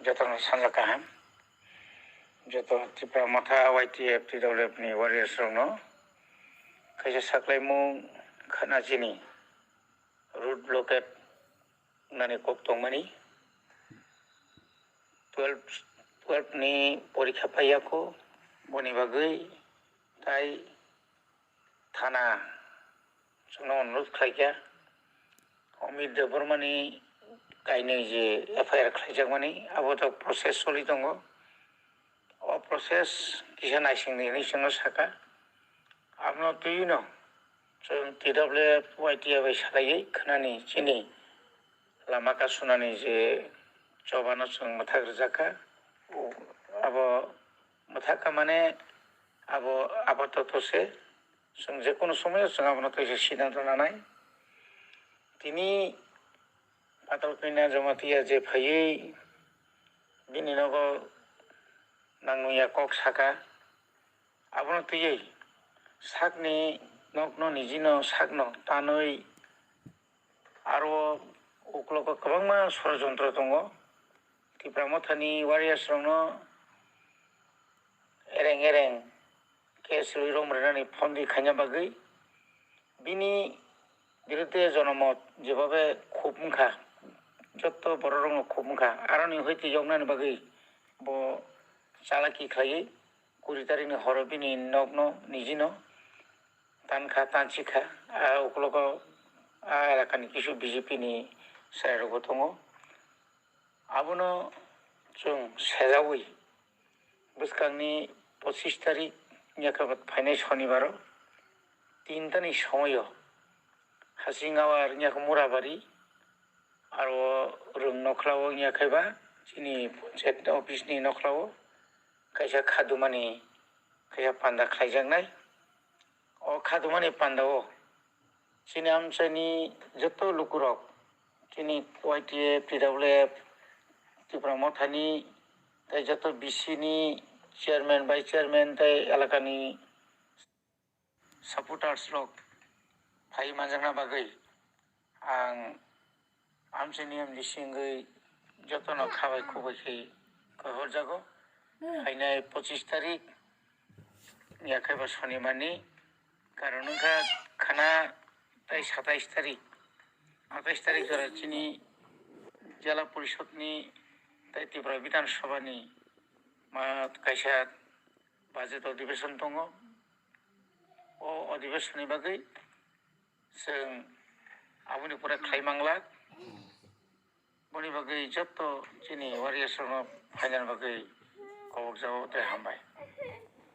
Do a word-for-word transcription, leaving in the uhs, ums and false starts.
Jotono sanja kaham. Joto Tipra Motha Y T F T W F ni warriors rokno kaisa saklaimung khana chini road blockade nani kok tongmani. Twelve, twelve ni porikha paiya kho, boni bagwi tai thana chwngno onurodh khlaikha. Amit Debbarmani kainwi je F I R khlaijakmani, abo to process choli tongo. O process kisa naisingni hinwi chwngno saka. Abono twiwi no chwng T W F Y T F bai salaiwi khwnani chini lama kasunani je chobano chwng mwthak rwjakha. Abo mwthakha mane abo apatot se chwng je kono somoyo chwng abono kaisa siddhanto nanai. Tini Patal Kanya Jamatia je phaiwi bini nogo nangnuya kok saka, abono twiwi sakni nokno nijino sakno tanwi aro uklogo kwbangma sorojontro tongo. Tipra Mothani warriors rokno ereng ereng case rwi rom rwnani phone di khaina bagwi bini biruddhe jonomot jebabe khub wngkha, jotto borok rokno khub wngkha, aroni hoite yoknani bagwi bo chalaki khlaiwi kuri tarikni horo bini nokno nijino tankha, tansikha. A uklogo a elakani kisu B J P ni chwrairokbo tongo. Abono chwng sejaui bwskangni pochis tarik wngya khe phainai sonibaro tinta ni somoio Hasing Awar wngya khe Murabari aro Rwng Nokhlao wngya khe ba chini panchayat office ni nokhlao kaisa khadumani kaisa panda khlaijaknai. O khadumani pandao chini amchaini joto lukurok, chini Y T F, T W F, Tipra Mothani, tei joto B C ni chairman, vice chairman tei elakani supporters rok phai manjakna bagwi ang amchaini M D C wngwi jotono khabai khubui khe rohorjago. Phainai pochis tarik, ya khe ba sonibar ni karon wngkha khana tei satais tarik, atais tarik jora chini Jela Porishod ni tei Tripura Bidhan Sabha ni ma kaisa budget adhibeshon tongo. O adhibeshon ni bagwi chwng aboni pore khlai manglak. Boni bagwi joto chini warriors rokno phainani bagwi kobokjago tei hambai.